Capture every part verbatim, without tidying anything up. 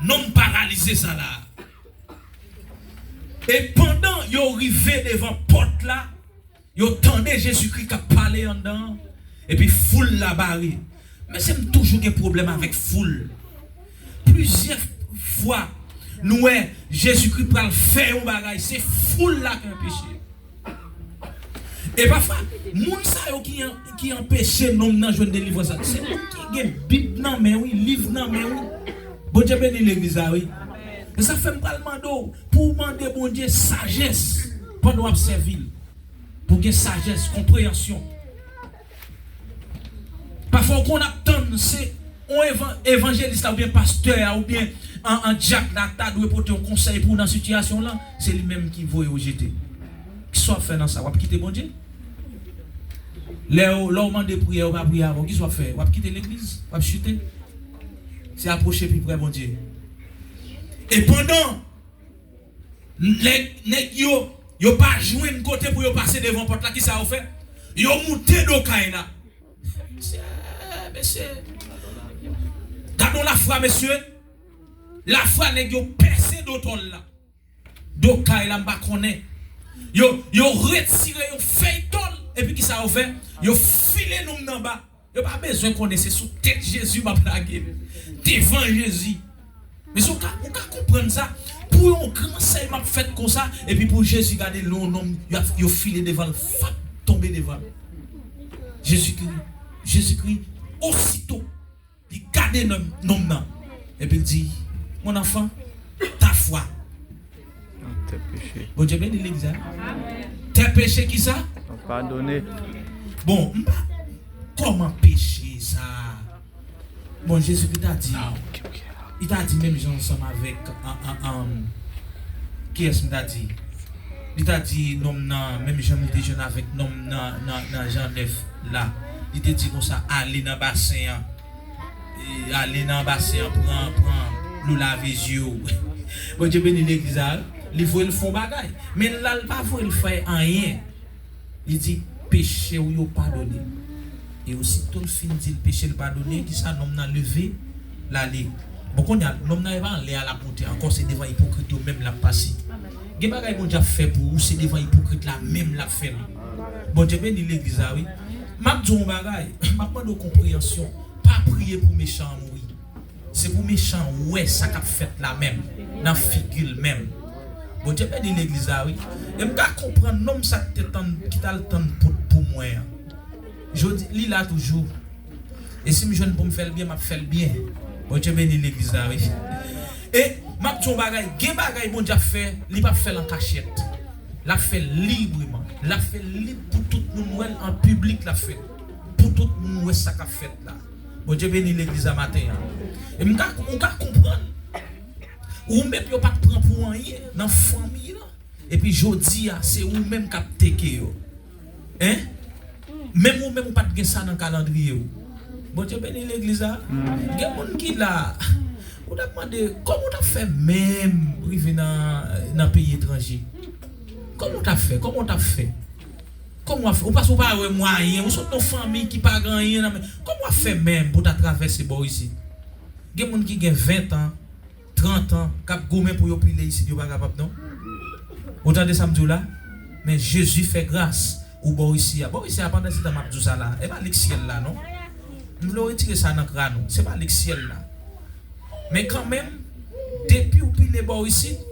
Nonm paralize sa la. E pandan yo rive devan pòt la, yo tande Jezikri k ap pale anndan an, epi foul la bare. Mesye, m toujou gen pwoblèm avèk foul. Plizyè fwa, nou wè Jezikri pral fè yon bagay, se foul la ki anpeche. E pafwa, moun sa yo ki, an- ki anpeche nonm nan jwenn delivrans la, se moun ki gen Bib nan men, wi, liv nan men, wi. Bondye beni legliz la, wi. E sa fè m pral mande w, pou w mande Bondye sajès pandan w ap sèvi l. Pou w gen sajès, konpreyansyon. Pafwa w konn ap tann se yon evan- evanjelis la oubyen pastè a oubyen an, an dyak la ta dwe pote yon konsèy pou w nan sitiyasyon w lan, se li menm ki voye w jete. Kisa w ap fè nan sa? W ap kite Bondye? Lè w, lè w mande priyè, yo pa priye avè w, kisa w ap fè? W ap kite legliz? W ap chite? Se apwoche pi prè Bondye. E pandan nèg, nèg yo, yo pa jwenn kote pou yo pase devan pòt la, kisa yo fè? Yo moute do kay la. Mesye, mesye. Gade yon lafwa, mesye. Lafwa nèg yo pèse do tòl la. Do kay la, m pa konnen. Yo, yo retire yon fèy tòl, epi kisa yo fè? Yo file nonm nan ba. Yo pa bezwen konnen se sou tèt Jezi m ap lage l. Devan Jezi. Mesye, ou ka, ou ka konprann sa? Pou yon gran sèy m ap fèt konsa, epi pou Jezi gade l, yon nonm, yo, yo file devan l, fap, tonbe devan l. Jezikri, Jezikri, osito, li gade nonm, nonm nan, epi l di, "Mon enfant, ta foi." Tè peche. Bondye beni legliz la. Tè peche ki sa? Padone. Bon, m pa, kòman peche sa? Bon, Jezikri ta di, li ta di menm jan ansanm avèk, an, an, an, kiyès m ta di? Li ta di nonm nan, menm jan li te jwenn avèk nonm nan, nan, nan Jan nèf la. Li te di konsa, "Ale nan basen an." E, ale nan basen an, pran, pran dlo lave zye w. Bondye beni legliz la, wi. Li voye l fè yon bagay. Men la, l pa voye l fè anyen. Li di, "Peche w yo padone." E osito l fin di l peche l padone, kisa nonm nan leve, l ale. Bon, kounye a, nonm nan e pa anlè a l ap moute ankò, se devan ipokrit yo menm l ap pase. Gen bagay Bondye ap fè pou ou, se devan ipokrit la menm l ap fè l. Bondye beni legliz la, wi. M ap di w yon bagay, m ap mande w konpreyansyon. Pa priye pou mechan an mouri. Se pou mechan an wè sa k ap fèt la menm, nan figi l menm. Bondye beni legliz la, wi. E m ka konprann nonm sa ki te tann, ki t al tann poud pou mwen an. Jodi, li la toujou. E si m jwenn pou m fè l byen, m ap fè l byen. Bondye beni legliz la, wi. E m ap di yon bagay, gen bagay Bondye ap fè, li p ap fè l an kachèt. L ap fè l libreman. L ap fè l lib pou tout moun wè l an piblik, l ap fè l. Pou tout moun wè sa k ap fèt la. Bondye beni legliz la maten an. E m ka, ou ka konprann. Ou menm yo pa t pran pou anyen nan fanmi lan. Epi jodi a, se ou menm k ap teke yo. Hein? Menm ou menm ou pa t gen sa nan kalandriye w. Bondye beni legliz la. Gen moun ki la, ou t ap mande, kòman w t ap fè menm rive nan, nan peyi etranje? Kòman w t ap fè? Kòman w t ap fè? Kòman w ap fè? Ou pa, ou pa wè mwayen, ou sot nan fanmi ki pa gen anyen nan men. Kòman w ap fè menm pou w ta travèse bò isit? Gen moun ki gen ven tan, trant an, k ap goumen pou yo pile isit, yo pa kapab non. Ou tande sa m di w la? Men Jezi fè gras, ou bò isi a. Bò isi a, pandan se tan m ap di w sa la, e pa lik syèl la non. M vle w retire sa nan kràn ou. Se pa lik syèl la. Men kanmenm, depi w pile bò isit,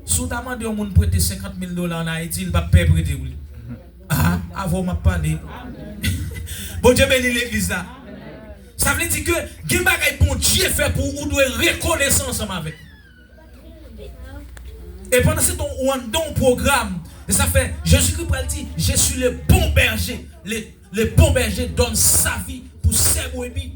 si w ta mande yon moun prete senkant mil dola ann Ayiti, li p ap pè prete w li. Ah, avè w m ap pale. Bondye beni legliz la. Sa vle di ke gen bagay Bondye fè pou ou, ou dwe rekonesan ansanm avèk. E pandan se tan ou anndan yon pwogram, e sa fè Jezikri pral di, "Je suis le bon berger." Le, le bon berger donne sa vie pour ses brebis.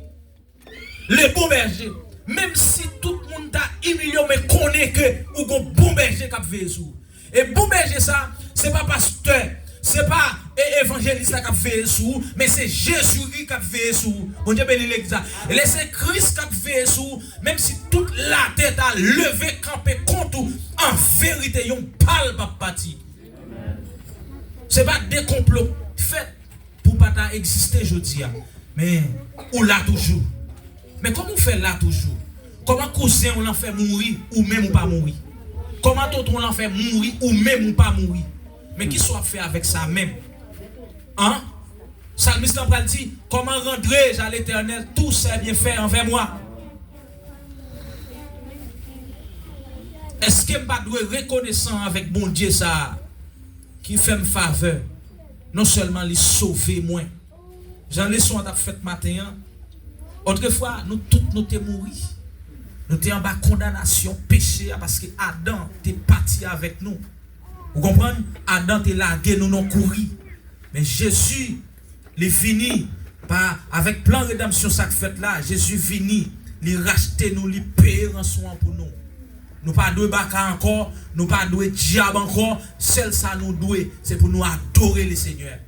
Le bon berger. Menm si tout moun ta imilye w, men konnen ke ou gon bon bèje k ap veye sou ou. E bon bèje sa, se pa pastè, se pa e, evanjelis la k ap veye sou ou, men se Jezikri k ap veye sou ou. Bondye beni legliz la. E lè se Kris k ap veye sou ou, menm si tout latè ta leve kanpe kont ou, an verite, yon bal p ap pati. Se pa de konplo k fèt pou w pa ta egziste jodi a. Men, ou la toujou. Men kòman w fè la toujou? Kòman kouzen w lan fè mouri, ou menm ou pa mouri? Kòman tonton w lan fè mouri, ou menm ou pa mouri? Men kisa w ap fè avèk sa menm? An? Salmis lan pral di, comment rendrai-je à l'Éternel tous ses bienfaits envers moi? Èske m pa dwe rekonesan avèk Bondye sa a ki fè m favè? Non sèlman li sove mwen, jan leson an t ap fèt maten an, otrefwa nou tout nou te mouri. Nou te anba kondanasyon peche a paske Adan te pati avèk nou. Ou konprann? Adan te lage nou nan kouri. Men Jezi, li vini pa avèk plan redanmsyon sa k fèt la. Jezi vini, li rachte nou, li peye ranson an pou nou. Nou pa dwe baka ankò, nou pa dwe dyab ankò. Sèl sa nou dwe, se pou nou adore Lesenyè.